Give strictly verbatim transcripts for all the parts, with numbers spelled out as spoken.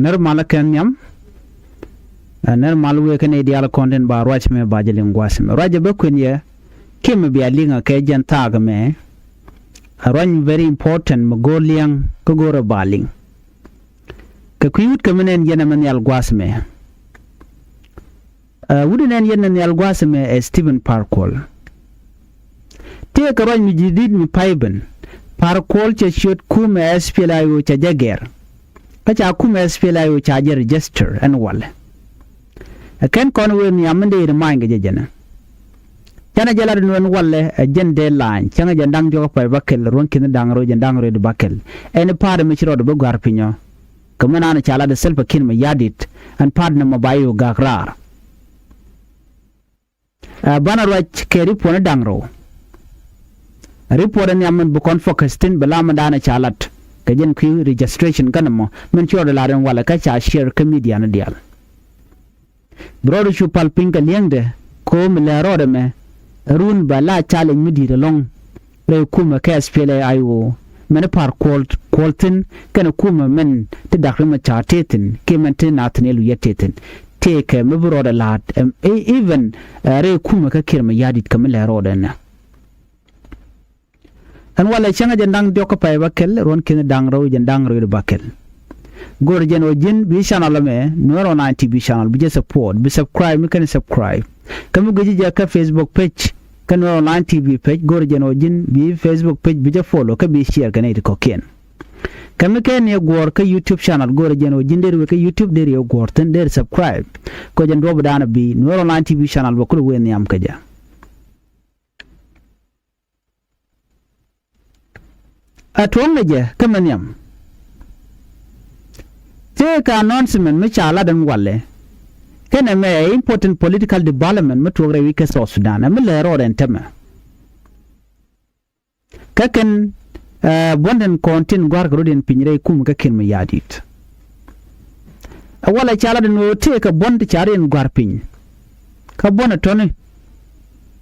Nɛr mal kɛn nhiam. Ɛ, nɛr mal wëë kɛn i̱ diaal kɔn tin ba ruac mɛ ba jɛ liŋ gua̱a̱th mɛ. Ruac ɛ bä kuën yɛ kiɛ mɛ bia liŋ ɛ kɛ jɛn thaak mɛ. Ɛ ruac mɛ very important mɛ go̱o̱r liɛŋ kä go̱o̱r ɛ ba liŋ. Kɛ kui̱ wut kɛ mi nɛn yɛn ɛmɛ nhial gua̱a̱th mɛ. Ɛ, wut nɛn yɛn ɛ nhial gua̱a̱th mɛ ɛ Stephen Par Kuol. Tëëkɛ ruac mi ji̱ di̱t mi pay ben. Par Kuol cɛ ciöt kumɛ S P L A I O cɛ jɛ gɛr. Kä ca kumɛ S P L A I O ca jɛ register ɛn walɛ. Ɛ kɛn kɔn wëë nhiam min dee remind kɛ jɛ jɛnɛ. Canɛ jɛ lat nuɛn walɛ ɛ jɛn deadline cäŋɛ jɛ da̱ŋ diɔk pay bäkɛl ruɔ̱n ki̱n da̱ŋ rɛw jɛ da̱ŋ rɛw di bäkɛl. Ɛn pa̱a̱t mi ci rɔɔd bi gua̱r pinyɔ. Kɛ mi naan ca lat ɛ Salva Kiir Mayardit ɛn pa̱a̱t ni mɔ ba i̱ wä gak raar. Ɛ, banɛ ruac kɛ ripuɔn da̱ŋ rɛw. Ripuɔn nhiam min bi kɔn focus thi̱n bi la min daanɛ ca lat kɛ jɛn kui̱ registration kɛn mɔ min ci rɔɔd lar in walɛ kä ca share kä media ni diaal. Bi rɔɔd cu pal piny kɛ li̱eŋdɛ ko̱o̱m lɛ rɔɔdɛ mɛ run ba la challenge mi di̱i̱t ɛlɔ̱ŋ rɛy kumɛ kɛ S P L A I O mɛn Par Kuol, Kuol thi̱n kɛnɛ kumɛ mɛn ti Dak Riek Machar tëë thi̱n kiɛ mɛn ti Nathaniel Oyet tëë thi̱n. Tëëkɛ mi bi rɔɔdɛ la̱a̱t, ɛm, e-, even, ɛ, rɛy kumɛ kä Kiir Mayardit kɛ mi lɛ rɔɔdɛ nɛ. Ɛn walɛ cäŋɛ jɛn da̱ŋ diɔk kä pay bäkɛl ruɔ̱n ki̱n da̱ŋ rɛw jɛn da̱ŋ rɛw di bäkɛl. Go̱r jɛn ɔ ji̱n bi channel ɛmɛ Nuer Online T V channel bi jɛ support bi subscribe mi kɛn subscribe. Kä mi guici jɛ kä Facebook page kä Nuer Online T V page go̱r jɛn ɔ ji̱n bi Facebook page bi jɛ follow kä bi share kɛ nɛy ti kɔ̱kiɛn. Kä mi kɛn ni guɔ̱ɔ̱r kä YouTube channel go̱r jɛn ɔ ji̱n der wek kä YouTube der yɛ guɔ̱ɔ̱r thi̱n der subscribe. Kɔ jɛn duɔ̱p dan bi Nuer Online T V channel bä kul wee nhiam kä jɛ. A tuɔ̱ŋ ni jɛ kä mɛ nhiam. Tëëkɛ announcement mi ca lat ɛn walɛ. Kɛnɛ mɛ ɛ important political development mi tuɔɔk rɛy wi̱c kä South Sudan ɛ mi lɛ rɔɔd ɛn tämɛ. Kä kɛn, ɛ, buɔ̱n tin kɔn tin gua̱r kɛ rɔɔd ɛn piny rɛy kum kä Kiir Mayardit. Ɛ walɛ ca lat ɛn ɣöö tëëkɛ buɔ̱n ti ca rɔɔd ɛn gua̱r piny. Kä buɔ̱n ɛ tɔ̱ni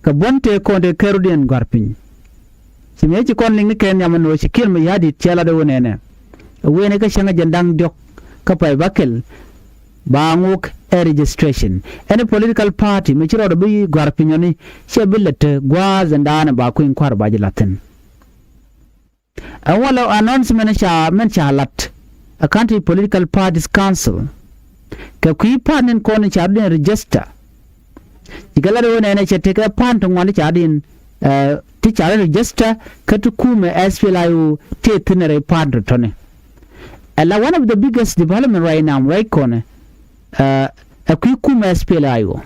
kɛ buɔ̱n tëë kɔn tëë kɛ rɔɔd ɛn gua̱r piny. Ci mëë ci kɔn liŋ ni kɛ nhiam ɛn ɣöö ci Kiir Mayardit cɛ lat ɛ ɣöö nɛnɛ. Ɛ wen ɛ kä cäŋ ɛ jɛn da̱ŋ diɔ̱k kä pay bäkɛl. Ba ŋuk ɛ registration. Ɛn political party mi ci rɔɔd bi gua̱r piny ɔni cɛ bi lät te gua̱a̱th ɛn da̱a̱n ɛ ba kui̱ny kua̱r ba ji̱ la̱thi̱n. Ɛn walɛ announcement ca mɛn ca lat ɛ Country Political Parties Council. Kɛ kui̱ pa̱a̱t nin kɔn ca rɔɔd ɛn register. Ci kɛ lat ɣöö nɛnɛ cɛ tekɛ pa̱a̱n ti ŋuan ti ca rɔɔd ɛn, ɛ, ti ca rɔɔd register kä ti kumɛ S P L A I O tëë thi̱n rɛy pa̱a̱n tɔ̱tɔ̱ni. Ɛ la one of the biggest development right now right kɔnɛ, ɛ, ɛ kui̱ kumɛ S P L A I O.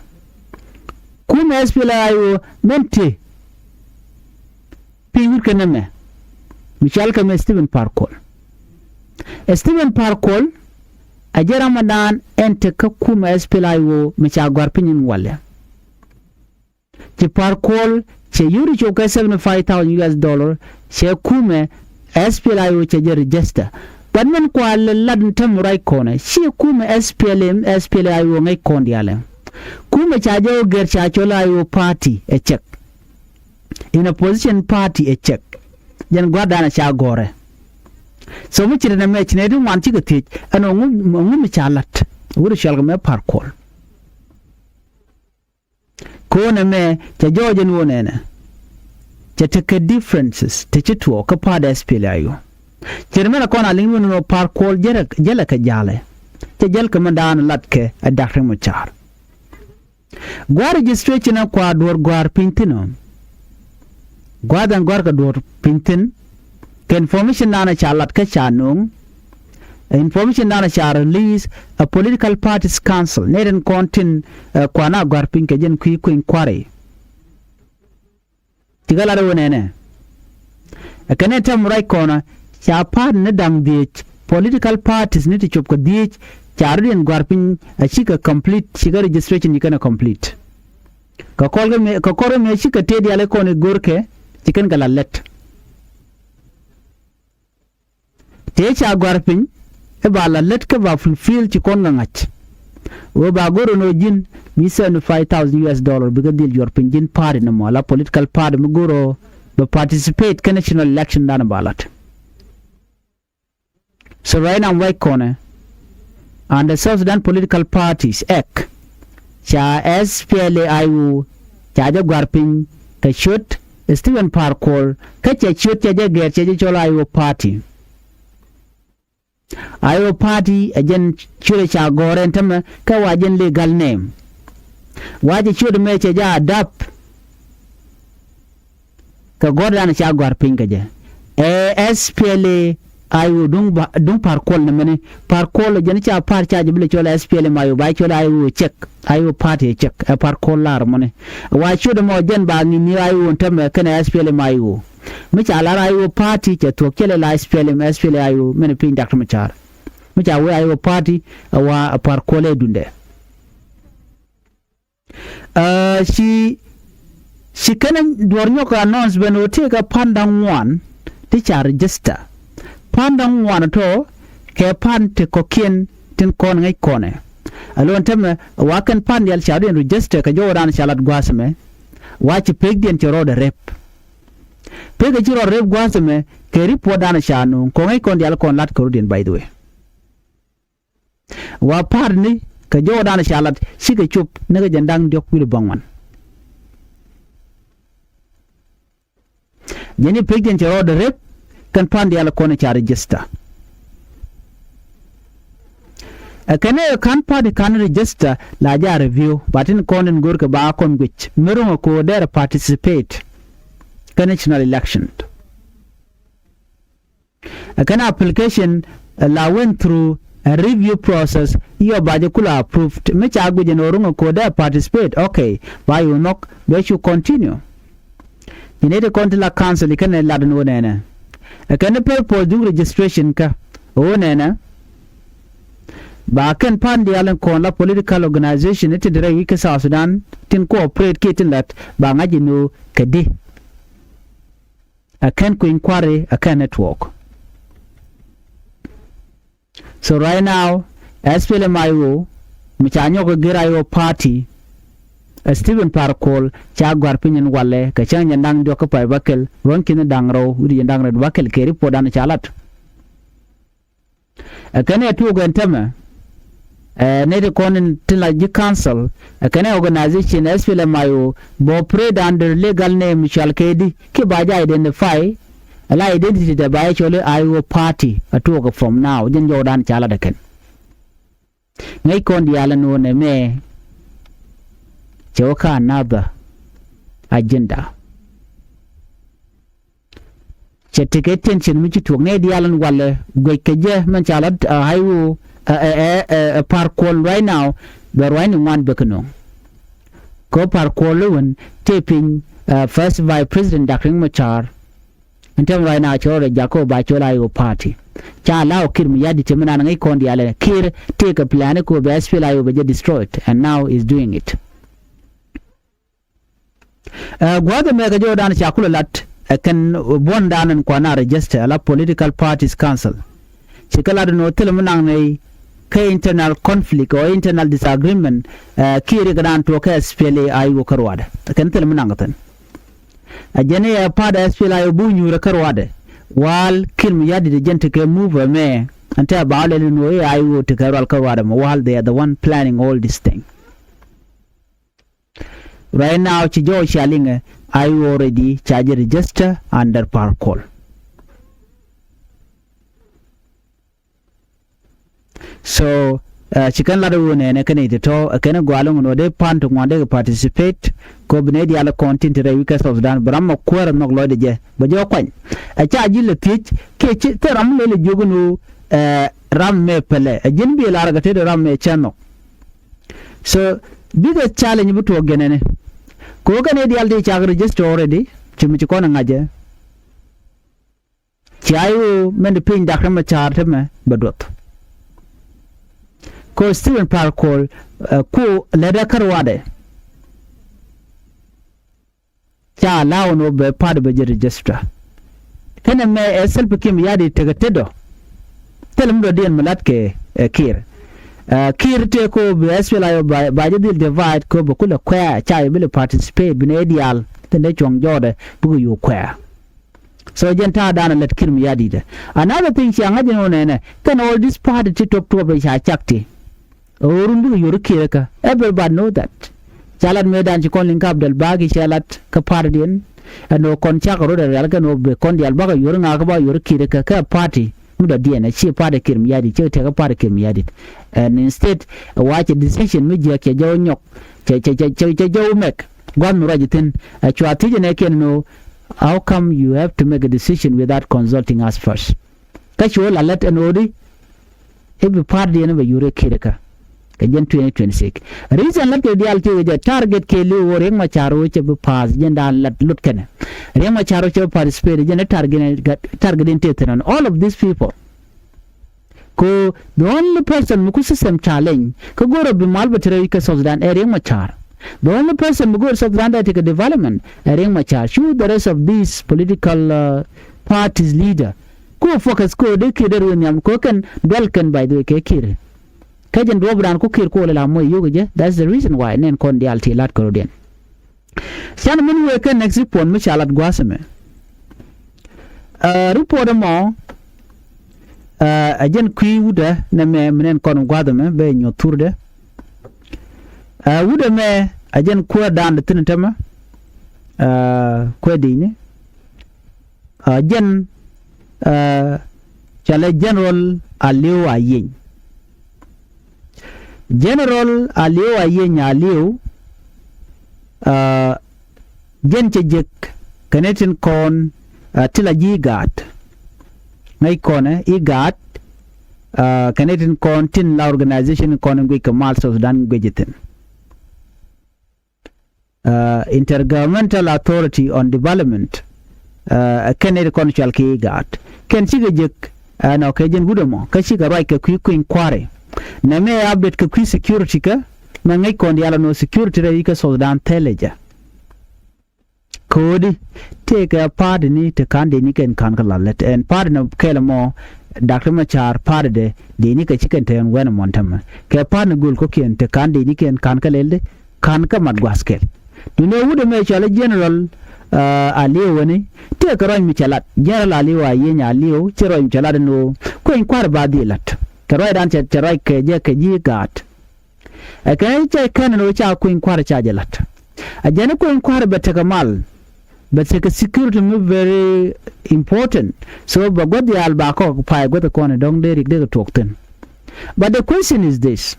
Kumɛ S P L A I O mɛn tëë Piny wut kɛ nɛmɛ mi cɔal kɛ mɛ Stephen Par Kuol. Stephen Par Kuol a jɛ ram ɛ daan ɛn te kä kumɛ S P L A I O mi ca gɔ̱a̱r piny in walɛ. Ci Par Kuol cɛ yuri cop kɛ seventy five thousand U S dollar cɛ kumɛ S P L A I O cɛ jɛ register. But mɛn kua lɛ lat in tɛm ruac kɔnɛ ci kumɛ S P L M, S P L A I O ŋäc kɔn diaalɛ. Kumɛ ca jɛ wä gɛr ca cɔl I O party ɛ cɛk. In opposition party ɛ cɛk. Jɛn gua̱a̱r dan a ca gɔ̱rɛ. So mi ci rin ɛmɛ ci nɛ ti ŋuan cikɛ thiec ɛn ɔ ŋum, ɔ ŋum ca lat wut cɔal kɛ mɛ Par Kuol. Ko̱n ɛmɛ cɛ jɔɔc ɛn ɣöö nɛnɛ cɛ tekɛ differences te ci tuɔɔk kä pa̱a̱t S P L A I O. Cɛ ri mɛn ɛ kɔn a liŋ wun nɔ Par Kuol jälɛ, jälɛ kɛ jalɛ. Cɛ jäl kɛ mɛn daan lat kɛ ɛ Dak Riek Machar. Gua̱a̱r registration ɛ kua duɔ̱ɔ̱r gua̱a̱r piny thi̱n ɔ. Gua̱a̱r dhɛn gua̱a̱r kɛ duɔ̱ɔ̱r piny thi̱n. Kɛ information dan ca lat kä ca no̱o̱ŋ. Information dan ca release a political parties council nɛ rin kɔn tin, ɛ, kuan a gua̱a̱r piny kɛ jɛn kui̱ kui̱ny kua̱ri. Cikɛ lat ɛ wä nɛnɛ. Ɛ kɛn ɛ tɛm ruac kɔnä ca pa̱a̱t ni da̱ŋ dhiec political parties ni ti cop kɛ dhiec ca rɔ̱diɛn gua̱a̱r piny a cikɛ complete cikɛ registration cikɛn ɛ complete. Kɛ kɔl kɛ mëë, kɛ kɔr kɛ mëë cikɛ tëë diaal ɛ kɔn i̱ go̱rkɛ cikɛn kɛ la lät. Tëë ca gɔ̱a̱r piny i̱ ba la lät kä ba fulfill ci kɔn kɛ ŋa̱c. Ɣöö ba go̱r ɛn ɣöö ji̱n mi seventy five thousand U S dollar bikɛ dhil juɔ̱r piny ji̱n party ni mɔ la political party mi go̱r ɣöö bɛ participate kä national election dan ba lat. So right now wec kɔnɛ and the South Sudan Political Parties Act, ca S P L A I O ca jɛ gua̱r piny kɛ ciöt Stephen Par Kuol, kä cɛ ciöt cɛ jɛ gɛr cɛ jɛ cɔl I O Party. I O Party ɛ jɛn ciöt ca gɔ̱r ɛn tämɛ kä wa jɛn legal name. Wa jɛ ciöt mɛ cɛ jɛ a dap kɛ gɔ̱r dan ca gɔ̱r piny kɛ jɛ. Ɛ S P L A I O duŋ ba, duŋ Par Kuol ni mɛni. Par Kuol jɛn ca par ca jɛ bi lɛ cɔl S P L M I O ba cɔl I O cɛk. I O Party cɛk. Ɛ Par Kuol lar mɔni. Wa ciöt mɔ jɛn ba ŋi̱n ni I O ɛn tämɛ kɛnɛ S P L M I O. Mi ca lar I O Party cɛ thuɔ̱k cɛ lɛ la S P L M, S P L A I O mɛn piny Doctor Machar. Mi ca wee I O Party ɛ wa ɛ Par Kuol ɛ dundɛ. Ɛ, ci, ci kɛn duɔ̱r nyɔk announce ben ɣöö tëëkɛ pan da̱ŋ ŋuan ti ca register. Pan da̱ŋ ŋuan tɔ kɛ pan ti kɔ̱kiɛn tin kɔn ŋäc kɔnɛ. Ɛ luɔn tämɛ wa kɛn pan diaal ca rɔ̱diɛn register kɛ jɔwä dan ca lat gua̱a̱th ɛmɛ. Wa ci pekdiɛn cɛ rɔɔdɛ rep. Pek ɛ ci rɔ rep gua̱a̱th ɛmɛ kɛ report dan ca nuŋ kɔŋ ɛ kɔn diaal kɔn lat kɛ rɔ̱diɛn, by the way. Wa pa̱a̱t ni kɛ jɔwä dan ca lat cikɛ cop ni kɛ jɛn da̱ŋ diɔ̱k wi̱i̱ bäŋuan. Jɛn i̱ pekdiɛn cɛ rɔɔdɛ rep kɛn pan diaal kɔn ca register. Ɛ kɛn ɛ ka̱n party ka̱n register la ja review, ba tin kɔn in go̱rkɛ ba kɔn guic mi ro̱ŋ ɛ ko̱o̱r dɛr participate kä national election. Ɛ kɛn application, ɛ, la went through a review process, yɔ ba jɛ kula approved. Mi ca guic in ɣöö ro̱ŋ ɛ ko̱o̱r dɛr participate, okay, ba yɛ wä nhɔk bɛ cu continue. Ci nɛy ti kɔn ti la council i̱ kɛn ɛ lat in ɣöö nɛnɛ. Ɛ kɛn purpose duŋ registration kä ɣöö nɛnɛ. Ba kɛn pan diaal in kɔn la political organization i̱ tin ti rɛy wi̱c kä South Sudan tin cooperate kiɛ tin lat ba ŋa̱c in ɣöö kɛ di. Ɛ kɛn kui̱ny kua̱ri ɛ kɛn network. So right now, S P L M I O, mi ca nyɔk ɛ gɛr I O party, ɛ Stephen Par Kuol ca gɔ̱a̱r piny in walɛ kɛ cäŋ jɛn da̱ŋ diɔ̱k kä pay bäkɛl, ruɔ̱n ki̱n da̱ŋ rɛw wi̱cdɛ jɛn da̱ŋ rɛw bäkɛl kɛ report dan ca lat. Ɛ kɛn ɛ tuɔɔk ɛn tämɛ, ɛ nɛy ti kɔn in tin la ji̱ council, ɛ kɛn ɛ organization S P L M I O bɛ operate under legal name cual kɛ di, kiɛ ba jɛ identify, ɛ la identity dɛ ba jɛ cɔl i̱ I O party, ɛ tuɔɔk ɛ from now, jɛn jɔwdan ca lat ɛ kɛn. Ŋäc kɔn diaal ɛn ɣöö nɛmɛ cɛ wä kä another agenda. Cɛ tekɛ tension mi ci tuɔɔk nɛy diaal ɛn walɛ guɛc kɛ jɛ mɛn ca lat, ɛ, I O, ɛ, ɛ, ɛ, ɛ, ɛ, Par Kuol right now, bɛ ruacni ŋuan bɛ kɛ nöŋ. Kɛ ɣöö Par Kuol i̱ wän tëë piny, ɛ, First Vice President Doctor Riek Machar. Ɛn tɛm right now cɛ rɔ rɛ jak kɛ ɣöö ba cɔl I O party. Ca law Kiir Mayardit tëë mi naan ŋäc kɔn diaal ɛ Kiir tëëkɛ plan kɛ ɣöö bɛ S P L M I O bɛ jɛ destroyed, and now is doing it. Ɛ, gua̱a̱th ɛmɛ kɛ jɔwdan ca kulɛ lat, ɛ, kɛn buɔ̱ndan ɛn kuan a register la Political Parties Council. Ci kɛ lat ɛn ɣöö thilɛ mi naŋ nɛy kä internal conflict or internal disagreement, ɛ, Kiir kɛ dan tuɔɔk kä S P L A I O kä ruaadɛ. Kɛn thilɛ mi naŋ kɛ thi̱n. Ɛ jɛn i̱ ɛ part S P L A I O buk nyuurɛ kä ruaadɛ. Wal Kiir Mayardit ɛ jɛn tekɛ move ɛmɛ. Ɛn tɛ ba wä lɛl ɛn ɣöö i̱ I O tekɛ rual kä ruaadɛ mɔ wal they are the one planning all this thing. Right now ci jɔw cia liŋɛ I O already ca jɛ register under Par Kuol. So, ɛ, ci kɛn lat ɣöö nɛnɛ kɛn i̱ ti tɔ̱ ɛ kɛn i̱ gɔaa lo̱ŋ ɛn ɣöö dee pan ti ŋuan dee kɛ participate kɛ ɣöö bi nɛy diaal kɔn tin ti rɛy wi̱c kä South Sudan bi ram mɔ kuäär ɛ nhɔk lɔcdɛ jɛ bɛ jɔw kuany. Ɛ ca ji̱ lɛ thiec kiɛ ci thil ram lɛ lɛ jiök ɛn ɣöö, ɛ, ram mɛ pɛlɛ ɛ ji̱n bi lar kɛ tetdɛ ram mɛ cɛ nhɔk. So biggest challenge bi tuɔɔk jɛn ɛnɛ. Kɛ ɣöö kɛn i̱ diaal ti cak register already ci mi ci kɔn ɛ ŋa̱cɛ. Ci I O mɛn ti piny Doctor Machar tɛmɛ bɛ duɔth. Kɛ ɣöö Stephen Par Kuol, ɛ, ku lätdɛ kä ruaadɛ. Ca law ɛn ɣöö bɛ part bɛ jɛ register. Kɛnɛ mɛ ɛ Salva Kiir Mayardit tekɛ tetdɔ. Thilɛ mi dɔ̱diɛn mi la̱tkɛ, ɛ, Kiir. Ɛ, Kiir tëë kɛ ɣöö bi S P L A I O ba, ba jɛ dhil divide kɛ ɣöö bɛ kulɛ kuɛ̈ɛ̈ ca jɛ bi lɛ participate bi nɛy diaal tin dee cuɔ̱ŋ jɔɔdɛ bikɛ yo̱o̱ kuɛ̈ɛ̈. So jɛn ta̱a̱ da̱a̱n ɛ lät Kiir Mayardit. Another thing cia ŋa̱c ɛn ɣöö nɛnɛ kɛn all this party ti tuɔp tuɔp ɛ ca cak ti. Ɣöö run bikɛ yör Kiir kä, everybody know that. Ca lat mëëdan ci kɔn liŋ kä Abdel Bagi cɛ lat kä partydiɛn. Ɛn ɣöö kɔn cakɛ rot ɛ rial kɛn ɣöö bɛ kɔn diaal bakɛ yör ŋakä ba yör Kiir kä, kä party mi dɔ̱diɛn, ɛ ci party Kiir Mayardit, cɛ tɛk kä party Kiir Mayardit. And instead, ɛ wa cɛ decision mi jiäk cɛ jɛ wä nyɔk, cɛ, cɛ, cɛ, cɛ, cɛ jɛ wä mɛk. Gua̱th mi ruac ithin, ɛ cua thiec ɛn ɛ kiɛn ɛn ɣöö, how come you have to make a decision without consulting us first? Kä cu la lät ɛn ɣöö di i̱ bi partydiɛn bɛ yur ɛ Kiir kä kɛ jɛn twenty twenty-six. Reason lät kɛ diaal ti kɛ jɛ target kɛ li̱w ɣöö Riek Machar ɣöö cɛ bi pass jɛn daan lät lot kɛnɛ. Riek Machar ɣöö cɛ bi participate jɛn ɛ target, target in tëë thi̱n. All of these people, ko the only person mi ku system challenge kä go̱o̱r ɔ bi mal bɛ tɛrɛ wi̱c kä South Sudan ɛ Riek Machar. The only person mi go̱o̱r South Sudan dee tekɛ development ɛ Riek Machar. Cu the rest of these political, uh, parties leader, ko focus ko dee Kiir dee ruëë nhiam ko kɛn dual kɛn, by the way, kɛ Kiir. Kä jɛn duɔ̱ɔ̱p dan ko Kiir ko lɛ la moc yio̱k jɛ. That's the reason why nɛn kɔn diaal ti lat kɛ rɔ̱diɛn. Can min wëë kɛ next report mi ca lat gua̱a̱th ɛmɛ. Uh, report ɛmɔ, uh, ɛ jɛn kui̱ wutdä nɛmɛ mi nɛn kɔn gua̱a̱th ɛmɛ bɛ nyuɔ̱th thurdɛ. Uh, wutdä mɛ ɛ jɛn kuäär dan dee thi̱n tämɛ, uh, kuäär di̱i̱ni. Uh, jɛn, uh, cɔalɛ General Aliu Ayieny. General Aliu Ayieny Aliu, uh, jɛn cɛ jek kɛnɛ tin kɔn, uh, ti la ji̱ IGAD. Ŋäc kɔnɛ IGAD, uh, kɛnɛ tin kɔn tin la organization kɔn in guic kɛ mal South Sudan guic ithin. Uh, Intergovernmental Authority on Development, uh, kɛn ɛ kɔn cɔal kɛ IGAD. Kɛn cikɛ jek, uh, ɛnɔ kɛ jɛn wut ɛmɔ kä cikɛ ruac kɛ kui̱ kui̱ny kua̱ri. Nɛmɛ update kɛ kui̱ security kä mɛ ŋäc kɔn diaal ɛnɔ security rɛy kä South Sudan thilɛ jɛ. Ko̱di tëëkɛ party ni te ka̱n dee ni kɛn ka̱n kä la lät ɛn party ni kɛl ɛmɔ. Doctor Machar party dee dee ni kɛ ci kɛn te ɛn wɛn ɛmɔn tämɛ kɛ party ni göl kɔ̱kiɛn te ka̱n dee ni kɛn ka̱n kä lɛl dee ka̱n kä mat gua̱a̱th kɛl. Duundɛ wut ɛmɛ cɔalɛ General, uh, Aliu ɛni tëëkɛ ruac mi cɛ lat. General Aliu Ayieny Aliu cɛ ruac mi cɛ lat ɛn ɣöö kueny kua̱r ba dhil lat kɛ ruacdan cɛ, cɛ ruac kɛ jɛ kɛ ji̱ IGAD. Ɛ kɛn cɛ kɛn ni wä ca kueny kua̱r ca jɛ la̱t. A jɛn kueny kua̱r bɛ tekɛ mal. Bɛ tekɛ security mi very important. So bɛ gua̱th diaal ba kɔk pay gua̱th kɔn dɔ̱ŋ dee rik dee kɛ tuɔɔk thi̱n. But the question is this.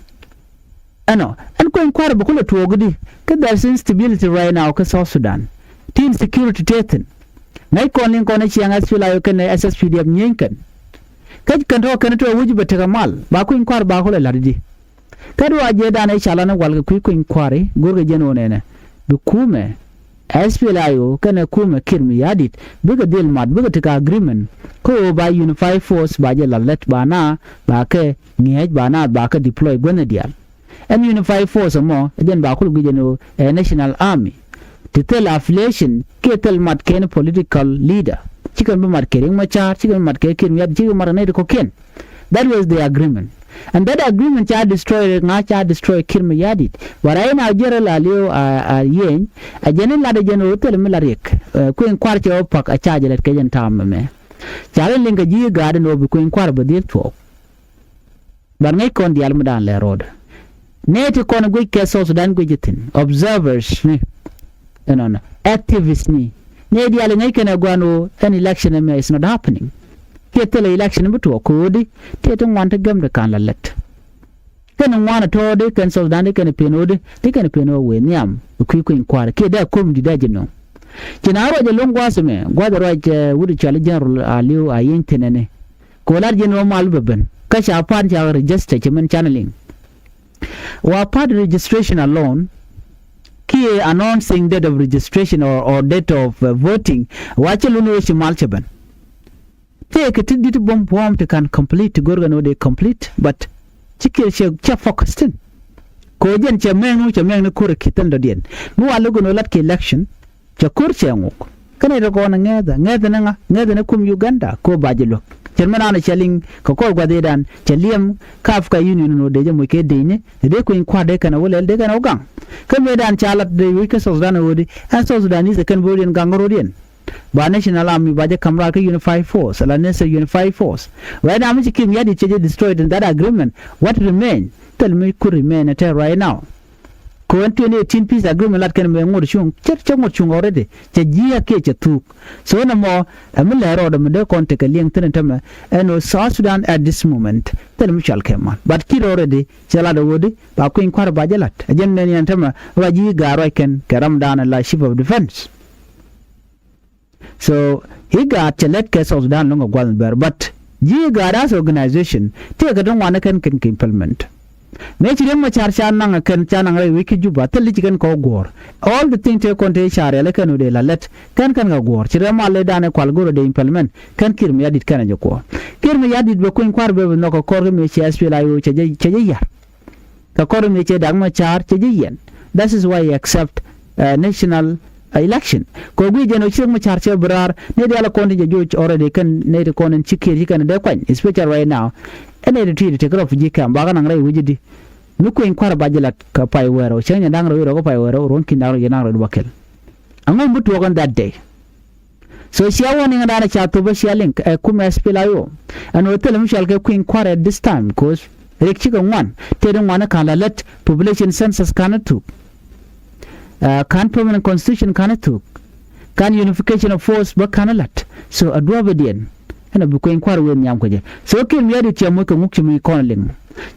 Ɛnɔ ɛn kueny kua̱r bɛ kulɛ tuɔɔk di kä there is instability right now kä South Sudan. Ti insecurity tëë thi̱n. Ŋäc kɔn liŋ kɔn ɛ ciɛŋ SPLA-IO kɛnɛ SSPDF nyieny kɛn. Kä kɛn tɔ̱ kɛn tɔ̱ wi̱c bɛ tekɛ mal ba kueny kua̱r ba kulɛ la̱t di. Kä duɔ̱ɔ̱c jɛ danɛ ca lan i̱ wal kɛ kui̱ kueny kua̱ri go̱rkɛ jɛn ɣöö nɛnɛ bi kumɛ SPLA-IO kɛnɛ kumɛ Kiir Mayardit bikɛ dhil mat bikɛ tekɛ agreement kä ɣöö ba unified force ba jɛ la̱t lät ba na ba kɛ ŋi̱eec ba na ba kɛ deploy guänh diaal. Ɛn unified force ɛmɔ ɛ jɛn ba kul guic ɛn ɣöö ɛ national army. Ti thil affiliation kiɛ thil mat kɛn political leader. Cikɛn bi mat kɛ Riek Machar, cikɛn bi mat kɛ Kiir Mayardit, cikɛn bi mat kɛ nɛy ti kɔ̱kiɛn. That was the agreement. And that agreement ca destroy ŋa ca destroy Kiir Mayardit. But right now General Aliu Ayieny a jɛn in lat ɛ jɛn ɣöö thil mi la Riek, uh, kueny kua̱r cɛ wä pa̱k a ca jɛ lät kɛ jɛn ta̱a̱m ɛmɛ. Ca rin liŋ kɛ ji̱ IGAD ɛn ɣöö bi kueny kua̱r bɛ dhil tuɔɔk. But ŋäc kɔn diaal mi da̱a̱n lɛ ro̱o̱dɛ. Nɛy ti kɔn guic kɛ South Sudan guic ithin, observers ni, ɛnɔnɔ activist ni. Nɛy diaal ŋäc kɛn ɛ gua̱n ɣöö ɛn election ɛmɛ is not happening. Kiɛ thilɛ election bi tuɔɔk ko̱o̱di tëë ti ŋuan ti gäm ti ka̱n la lät. Kɛn ŋuan ɛ tɔ̱ɔ̱di kɛn South Sudan di kɛn pen ɣöödi ti kɛn pen ɣöö wëë nhiam kui̱ kui̱ny kua̱r kiɛ dee ko̱m di dee ji̱ nöŋ. Ci na ruac ɛ lo̱ŋ gua̱a̱th ɛmɛ gua̱a̱th ɛ ruac, eh, wut cɔal i̱ General Aliu Ayieny thin ɛni. Kɛ ɣöö lat ji̱n ɣöö mal bɛ ben kä ca pa̱a̱t ca register cɛ min canɛ liŋ. Wa party registration alone kiɛ announcing date of registration or, or date of, uh, voting wa cɛ lun ɣöö ci mal cɛ ben. Tëëkɛ ti di̱t buɔ̱m buɔ̱ɔ̱m ti ka̱n complete ti görkɛ ni wä dee complete but ci kiɛ cɛ, cɛ focus thi̱n. Kɛ ɣöö jɛn cɛ mɛŋ ni wä cɛ mɛŋ ni ko̱r ɛ ki̱ thil dɔ̱diɛn mi wa lo̱k ɛn ɣöö lat kɛ election. Cɛ ko̱r cɛ ŋuk. Kä nɛy ti kɔn ŋɛthä, ŋɛthä ni ŋa? Ŋɛthä ni kum Uganda kɛ ɣöö ba ji̱ luäk. Cɛn mi naan cɛ liŋ kɛ kɔr gua̱thidan cɛ liɛm kä Africa Union ni ɣöö dee jɛ moc kɛ dec ni dee kueny kua̱r dee kɛn a wä lɛl dee kɛn a wä gaŋ. Kä mëëdan ca lat dee wec kä South Sudan ɣöödi ɛn South Sudan ni thɛ kɛn bi ro̱diɛn gaŋ kä ro̱diɛn. Ba National Army ba jɛ ka̱m raar kä Unified Force ala Nasir Unified Force. Right now mi ci Kiir Mayardit cɛ jɛ destroyed in that agreement, what remain? Thil mi ku remain ɛ tɛ right now. Kɛ ɣän twenty eighteen peace agreement lat kɛn mɛ ŋot cuŋ cɛ, cɛ ŋot cuŋ already. Cɛ ji̱ a kiɛ cɛ thuk. So nɛ mɔ ɛ mi lɛ rɔɔdɛ mi dee kɔn tekɛ liɛŋ thi̱n ɛ tämɛ ɛn ɣöö South Sudan at this moment thil mi cual kɛ man. But Kiir already cɛ lat ɛ ɣöö di ba kui̱ny kua̱r ba jɛ la̱t. Ɛ jɛn nɛn yɛn tämɛ ɛ ba ji̱ gaat ruac kɛn kɛ ramdan ala chief of defense. So i̱ gaat cɛ lät kɛ South Sudan lo̱ŋ kɛ gua̱th mi bɛr, but ji̱ i̱ gaat as organization tëëkɛ ti ŋuan kɛn kɛn kɛ implement. Mëë ci Riek Machar ca naŋ kɛn ca naŋ rɛy wec kä Juba thil i̱ ci kɛn kɛ wä guɔ̱ɔ̱r. All the thing tëë kɔn tëë ca riɛl kɛn wä dee la lät kɛn kɛn kɛ guɔ̱ɔ̱r. Ci rɛm a lɛ danɛ kual go̱r wä dee implement kɛn Kiir Mayardit kɛn a jɛ kuɔ̱ɔ̱r. Kiir Mayardit bɛ kui̱ny kua̱r bɛ bɛ nhɔk kɛ kɔr kä mëë ci S P L A I O cɛ jɛ cɛ jɛ yar. Kɛ kɔr mëë cɛ Dak Machar cɛ jɛ yɛn. That is why he accept uh, national uh, election. Kɛ guic jɛn ɔ ci Dak Machar cɛ bi raar ni dial kɔn ti jɛ joc already kɛn ni ti kɔn in ci Kiir ci kɛn dee kuany, especially right now. Ɛn ni ti ti ti kɛ rɔ fi ji̱ kɛm bakɛ naŋ rɛy wi̱c di. Mi kui̱ny kua̱r ba jɛ lat kɛ pay wɛɛr ɔ cäŋ nyɛ da̱ŋ rɛw i̱ rɔ kɛ pay wɛɛr ɔ ruɔ̱n ki̱n da̱ŋ rɛw yɛ naŋ rɛw di ba kɛl. Aŋu mi tuɔɔk in that day. So cia warning dan ca thop a cia link ɛ kum S P L A I O. Ɛn ɣöö thilɛ mi cɔal kɛ kui̱ny kua̱r at this time, 'cause rik cikɛ ŋuan tëë di ŋuan ka̱n la lät, population census ka̱n a thuk. Ka̱n permanent constitution ka̱n a thuk. Ka̱n unification of force bä ka̱n a la̱t. So a duɔ̱ɔ̱pidiɛn ɛn a bi kui̱ny kua̱r wëë nhiam kɛ jɛ. So Kiir Mayardit cɛ moc kɛ ŋuk ci mi kɔn a liŋ.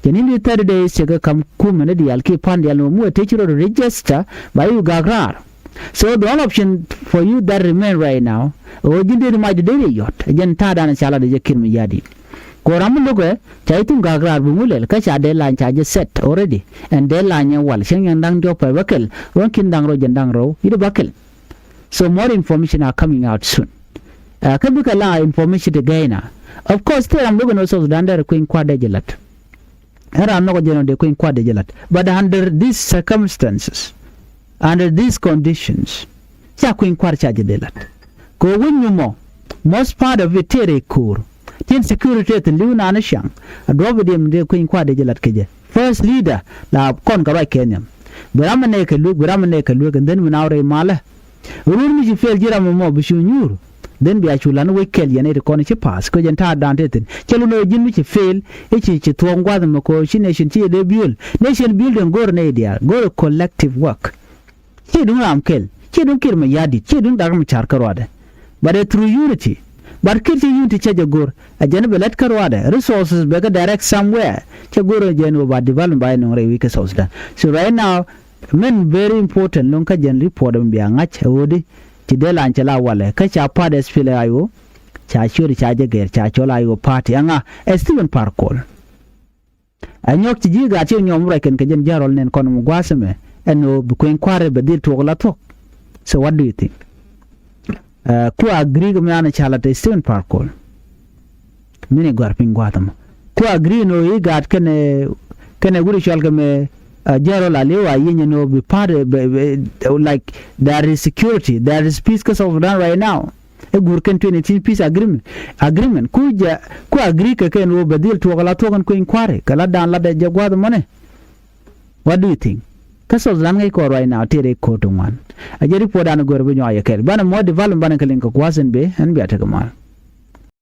Jɛ ni ni thirty days cɛ kɛ ka̱m kumɛ ni diaal ki pa̱n diaal ni mɛ muɛ tëë ci rɔ register ba i̱ gak raar. So the only option for you that remain right now ɛ ɣöö ji̱n dee ri mac dee dee yɔt ɛ jɛn ta̱a̱ dan ca lat ɛ jɛ Kiir Mayardit. Kɛ ɣöö ram mi lo̱kɛ ca ji̱ thuŋ gak raar bi ŋu lɛl kä ca deadline ca jɛ set already. Ɛn deadline ɛ wal cäŋ yɛn da̱ŋ diɔ̱k pɛr bä kɛl ruɔ̱n ki̱n da̱ŋ rɛw jɛn da̱ŋ rɛw i̱ dee bä kɛl. So more information are coming out soon. Kä bikɛ la information ti gɛyna. Of course thil ram lo̱kɛ ni South Sudan dee ri kui̱ny kua̱r dee jɛ la̱t. Ɛn raan nhɔk jɛn ɔ dee kui̱ny kua̱r dee jɛ la̱t. But under these circumstances, under these conditions, ca kui̱ny kua̱r ca jɛ dee la̱t. Kɛ ɣöö wi̱ny mi mɔ most part of it tëë rɛy ko̱o̱r. Tin security thin li̱w naan i̱ ciaŋ. A duɔ̱ɔ̱p i̱ diɛm dee kui̱ny kua̱r dee jɛ la̱t kɛ jɛ. First leader la kɔn kɛ ruac kɛ nhiam. Bi ram mi nɛy kɛ luek, bi ram mi nɛy kɛ luek, and then mi na wä rɛy malä. Run mi ci fail ji̱ ram ɛmɔ bi cu nyuur. Then bia cu lan wec kɛl yɛn iti kɔn ci pass kɛ jɛn ta̱a̱ dan te thin cɛ lun ɛ ji̱n mi ci fail. I̱ ci ci thuɔ̱k gua̱th ɛmɔ kɛ ci nation ci yɛ dee build, nation building go̱r nɛy diaal go̱r collective work. Ci duŋ ram kɛl, ci duŋ Kiir Mayardit, ci duŋ Dak Machar kä ruadɛ. But ɛ through unity. But Kiir ci unity cɛ jɛ go̱r ɛ jɛn bɛ lɛt kä ruadɛ resources bɛ kɛ direct somewhere. Cɛ go̱r ɛ jɛn wä ba development ba yɛ nuŋ rɛy wi̱i̱ kä South Sudan. So right now, min very important luŋ kä jɛn report mi bia ŋa̱c ɛ ɣöödi. Ci dee lan cɛ la walɛ kä ca part S P L A I O. Ca ciöt ca jɛ gɛr ca cɔl I O party ɛŋa ɛ Stephen Par Kuol. Ɛ nyɔk ci ji̱ gaat ci nyɔm ruac kɛn kɛ jɛn ji̱ a rɔl nɛn kɔn mi gua̱a̱th ɛmɛ. Ɛn ɣöö bi kueny kua̱r bɛ dhil tuɔk la thuɔ̱k. So what do you think? Ku agree kɛ mi an ca la te Stephen Par Kuol. Mini gɔ̱a̱r piny gua̱a̱th ɛmɔ. Ku agree ni ɣöö i̱ gaat kɛnɛ kɛnɛ wuri cɔal kɛ mɛ. Ji̱ a rɔl a li̱w a yieny ɛn ɣöö bi part like there is security, there is peace kä South Sudan right now. Ɛ guur kɛn twenty eighteen peace agreement, agreement ku jɛ ku agree kɛ kɛn ɣöö bɛ dhil tuɔk ala thuɔk ɛn kueny kua̱ri kɛ la dan lat ɛ jɛ gua̱th mɔnɛ. What do you think? Kä South Sudan ŋäc kɔɔr right now tëë rɛy ko̱o̱t ti ŋuan. A jɛ report dan go̱r bi nyɔa yɛ kɛl banɛ mɔ development banɛ kɛ liŋ kɛ gua̱th ɛn bee ɛn bia tekɛ mal.